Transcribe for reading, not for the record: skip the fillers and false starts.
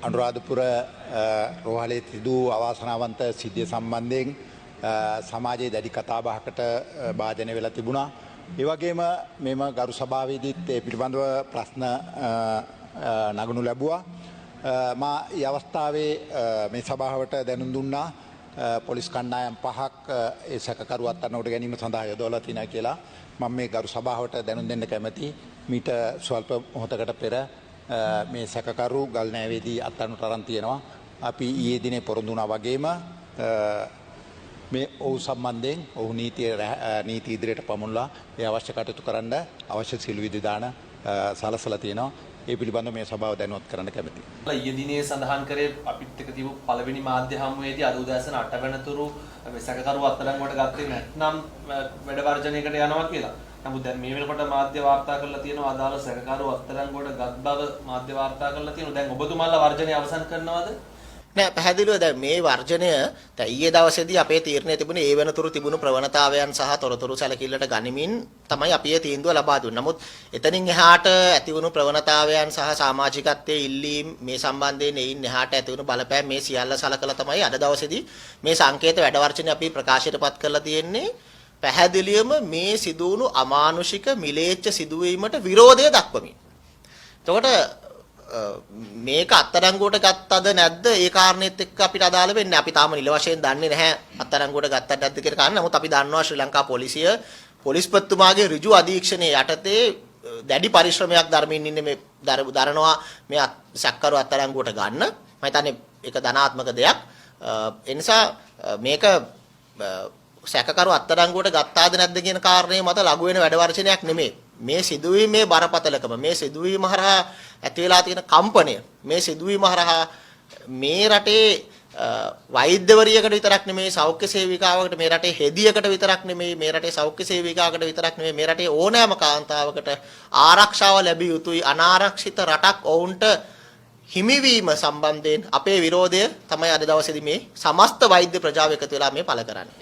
අනුරාධපුර රෝහලේ සිදු වූ අවාසනාවන්ත සිද්ධිය සම්බන්ධයෙන් සමාජයේ දැඩි කතාබහකට භාජනය වෙලා තිබුණා. ඒ වගේම මෙම ගරු සභාවේදීත් ඒ පිළිබඳව ප්‍රශ්න නගනු ලැබුවා. මා ඒ අවස්ථාවේ මේ සභාවට දැනුම් දුන්නා පොලිස් කණ්ඩායම් පහක් ඒ සැකකරු අත්අඩංගුවට ගැනීම සඳහා යොදවලා තියෙනවා කියලා. මම මේ ගරු සභාවට දැනුම් දෙන්න කැමැතියි. මීට ස්වල්ප මොහොතකට පෙර මේ සැකකරු ගල් නෑවේදී අත්අඩංගුවට අරන් තියෙනවා. අපි ඊයේ දිනේ පොරොන්දු වුණා වගේම මේ ඔහු සම්බන්ධයෙන් ඔහු නීති ඉදිරියට පමුණලා ඒ අවශ්‍ය කටයුතු කරන්න අවශ්‍ය සියලු විධිවිධාන සලසලා තියෙනවා. ඒ පිළිබඳව මේ සභාව දැනුවත් කරන්න කැමැතියි. ඊයේ දිනේ සඳහන් කරේ අපිත් එක්ක තිබු පළවෙනි මාධ්‍ය හමුවේදී අද උදෑසන 8 වෙනතුරු මේ සැකකරු අත්අඩංගුවට ගත්තේ නැත්නම් වැඩ වර්ජනයකට යනවා කියලා. නමුත් දැන් මේ වෙනකොට මාධ්‍ය වාර්තා කරලා තියෙනවා අදාළ සැකකරු අත්අඩංගුවට ගත් බව මාධ්‍ය වාර්තා කරලා තියෙනවා. දැන් ඔබතුමාලා වර්ජනය අවසන් කරනවද? නෑ, පැහැදිලිව දැන් මේ වර්ජනය දැන් ඊයේ දවසේදී අපේ තීරණය තිබුණේ ඒ වෙනතුරු තිබුණු ප්‍රවණතාවයන් සහ තොරතුරු සැලකිල්ලට ගනිමින් තමයි අපි ඒ තීන්දුව ලබා දුන්නේ. නමුත් එතනින් එහාට ඇතිවුණු ප්‍රවණතාවයන් සහ සමාජිකත්වයේ ඉල්ලීම් මේ සම්බන්ධයෙන් එයින් එහාට ඇතිවුණු බලපෑම් මේ සියල්ල සලකලා තමයි අද දවසේදී මේ සංකේත වැඩ වර්ජනය අපි ප්‍රකාශයට පත් කරලා තියෙන්නේ. පැහැදිලිවම මේ සිදුවුණු අමානුෂික මිලේච්ඡ සිදුවීමට විරෝධය දක්වමින්. එතකොට මේක අත්අඩංගුවට ගත්තද නැද්ද ඒ කාරණේත් එක්ක අපිට අදාළ වෙන්නේ. අපි තාම නිල වශයෙන් දන්නේ නැහැ අත්අඩංගුවට ගත්තද නැද්ද කියලා කාරණා. නමුත් අපි දන්නවා ශ්‍රී ලංකා පොලිසිය පොලිස්පතිතුමාගේ ඍජු අධීක්ෂණයේ යටතේ දැඩි පරිශ්‍රමයක් දරමින් ඉන්නේ මේ දරනවා මේ සැකකරු අත්අඩංගුවට ගන්න. මම හිතන්නේ ඒක ධනාත්මක දෙයක්. ඒ නිසා මේක සැකකරු අත්අඩංගුවට ගත්තාද නැද්ද කියන කාරණේ මත ලඝු වෙන වැඩ වර්ජනයක් නෙමෙයි. මේ සිදුවීමේ බරපතලකම, මේ සිදුවීම හරහා ඇති වෙලා තියෙන කම්පනය, මේ සිදුවීම හරහා මේ රටේ වෛද්‍යවරියකට විතරක් නෙමෙයි, සෞඛ්‍ය සේවිකාවකට, මේ රටේ හෙදියකට විතරක් නෙමෙයි, මේ රටේ සෞඛ්‍ය සේවිකාවකට විතරක් නෙමෙයි, මේ රටේ ඕනෑම කාන්තාවකට ආරක්ෂාව ලැබිය යුතුයි. අනාරක්ෂිත රටක් ඔවුන්ට හිමිවීම සම්බන්ධයෙන් අපේ විරෝධය තමයි අද දවසේදී මේ සමස්ත වෛද්‍ය ප්‍රජාව එකතු වෙලා මේ පළ කරන්නේ.